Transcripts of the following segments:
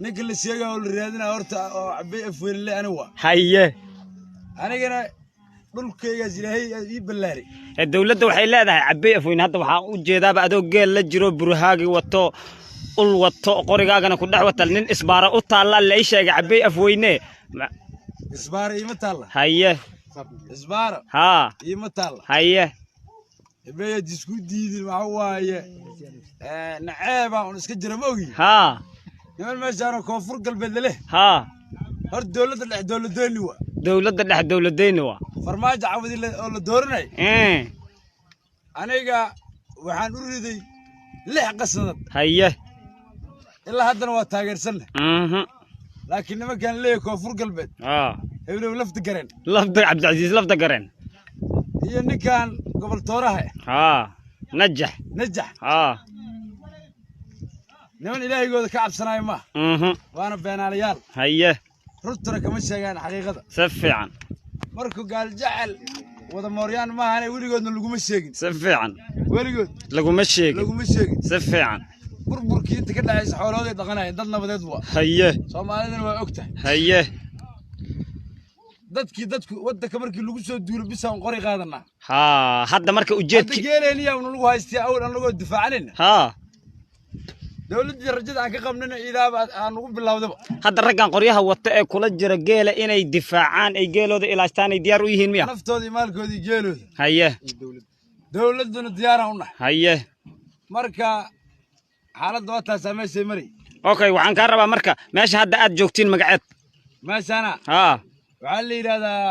Ninka la sheegaya oo la raadinaya horta oo Cabay Afweynle ani waa. Anigana dhulkaygaas Ilaahay ii ballaaray. Ee dowladda waxay leedahay Cabay Afweyne hadda waxaan u jeedaaba adoo geel la jiro, burhaagi wato, ul wato, qorigaagana ku dhex wata, nin isbaara u taalla la ii sheegay Cabay Afweyne. Isbaara iima taalla. Isbaara iima taalla. Habeeyaad isku diidin, waxa waaye naceebaa un iska jira, ma ogi. Niman meeshaanoo Koonfur Galbeed leleh. Horta dowladda dhex dowladeeni waa. Dowladda dhex dowladeyni waa. Farmaajo cawadi oo la dooranay, aniga waxaan u riday 6 qasadad. Ilaa haddana waa taageersanna. Laakiin nimankaan leeyahay Koonfur Galbeed, heblow Lafta Gareen, Lafta Cabdicasiis Lafta Gareen, iyo ninkan gobol tooraha, Najax. Najax, niman ilaahigooda ka cabsanaayo maaha. Waana beenaalayaal. Runtuna kama sheegaan xaqiiqada. Si fiican. Markuu Gaaljecel wada mooryaan maahane, weligoodna laguma sheegin. Si fiican. Weligood laguma sheegin. Laguma sheegin. Si fiican. Burburkii inta ka dhacaysa xoolahooday dhaqanayeen, dad nabadeed waa. Soomaalidana waa og tahay. Dadkii dadku waddanka markii lagu soo duulo bisaan qori qaadanaa. Hadda marka hadda ujeedki geeleeniyaa lagu haystaa awal anagoo difaacanayna. Dowladdii rajada aan ka qabnana iidaaba aan ugu bilowdaba. Hadda raggan qoryaha wata ee kula jira geela inay difaacaan, ay geelooda ilaashtaan ay diyaar u yihiin miya? Naftooda iyo maalkooda iyo geelooda. Dowladduna diyaaraan u nahay. Marka xaaladda waa taasaa meeshay mari. Okay, waxaan kaa rabaa marka meesha hadda aad joogtiin magaceed? Meeshaana waxaa la yidhahdaa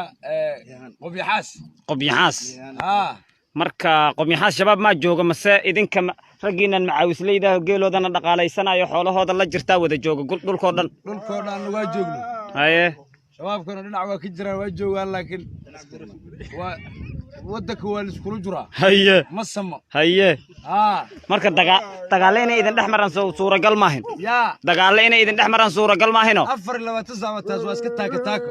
Qobyaxaas. Qobyaxaas. Haa. Marka Qobyaxaas shabaab maa jooga mase idinka raggiinan macaawisleyda geeloodana dhaqaalaysanayo, xoolahooda la jirtaa wada jooga dhulkoo dhan? Dhulkoo dhan waa joogno. Shabaabkana dhinac waa ka jiraan, waa joogaan, laakiin waa waddanka waa laiskula jiraa. Ma samo. Haa. Marka dagaalle inay idin dhex maraan suuragal maahin? Yaa? Dagaalle inay idin dhex maraan suuragal maahino? 24 saac taas waa iska taako taako.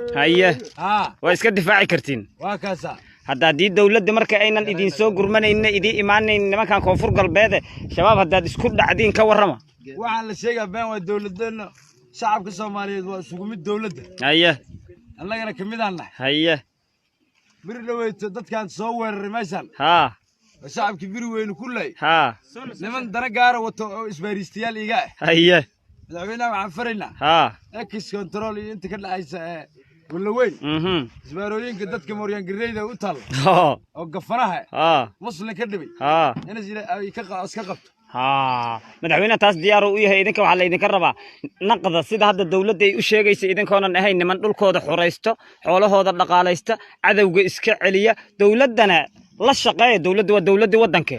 Haa. Waa iska difaaci kartiin. Waa kaasaa. Hadda haddii dowladda marka aynan idin soo gurmanaynin, idiin imaanayn nimankan Koonfur Galbeede shabaab, haddaad isku dhacdiin ka warrama? Waxaan la sheegaa been waa. Dowladeenna shacabka Soomaaliyeed waa isugu mid dowladda. Annagana ka midaan nahay. Beri dhaweyto dadkaan soo weeraray meeshaan oo shacabkii beri weyne ku lay, niman dana gaara wato oo isbaariistayaal iiga ah. Madaxweynaha waxaan faraynaa ex control iyo inta ka dhexaysa ee Wallaweyn isbaarooyinka dadka mooryaan gareyda u taalla oo gafanaha muslim ka dhibay in iska qabto. Madaxweynaha taas diyaar u yahay. Idinka waxaa laydinka rabaa naqda sida hadda dowladda ay u sheegaysa, idinkoonan ahayn niman dhulkooda xuraysto, xoolahooda dhaqaalaysta, cadowga iska celiya, dowladdana la shaqeeya. Dowladda waa dowladdii waddankee.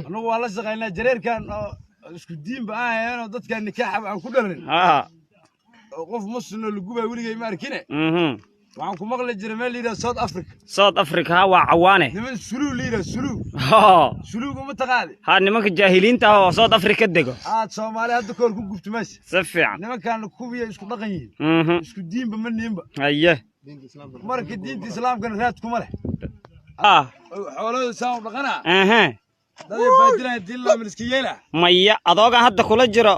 Annagu waan la shaqaynaa jareerkan oo isku diinba aan hayeenoo dadkan nikaaxaba aan ku dhalanin oo qof muslim oo lagu gubaa weligay ma arkine. Waxaan ku maqli jiray meel la yidhaha South Africa. South Africa, ha, waa cawaane. Niman suluu la yidhaha, suluu. Suluuga ma taqaadi? Ha, nimanka jaahiliinta ah oo South Africa dego. Aad Soomaali hadda kahor ku gubto meesha. Si fiican. Nimankan kuwiya isku dhaqan yihiin. Isku diinba ma niinba. Marka diinta islaamkana raad kuma leh. Xoolahooda saan u dhaqanaa. Daday baadilaya diin laamin iska yeela. Maya, adoogan hadda kula jiro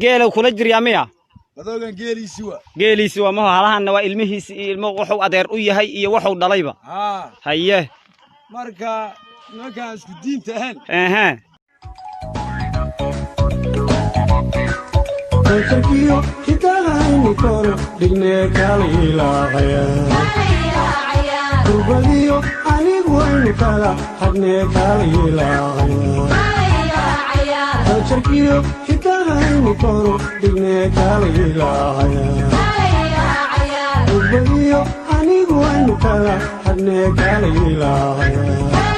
geelow kula jiryaa miya? Adoogan geeliisi waa. Geeliisi waa maho, halahanna waa ilmihiisi iyo ilmo wuxuu adeer u yahay iyo wuxuu dhalayba. Haa. Marka nimankaan isku diinta ahayn. Kaltarkiyo hidahaynu koro dhignee kala ilaacaya, kurbadiyo anigu aynu kala hadhnee kala ilaacaya. Kaltarkiyo hidahaynu koro dhignee kala ilaacaya, kurbadiyo anigu aynu kala hadhnee kala ilaacaya.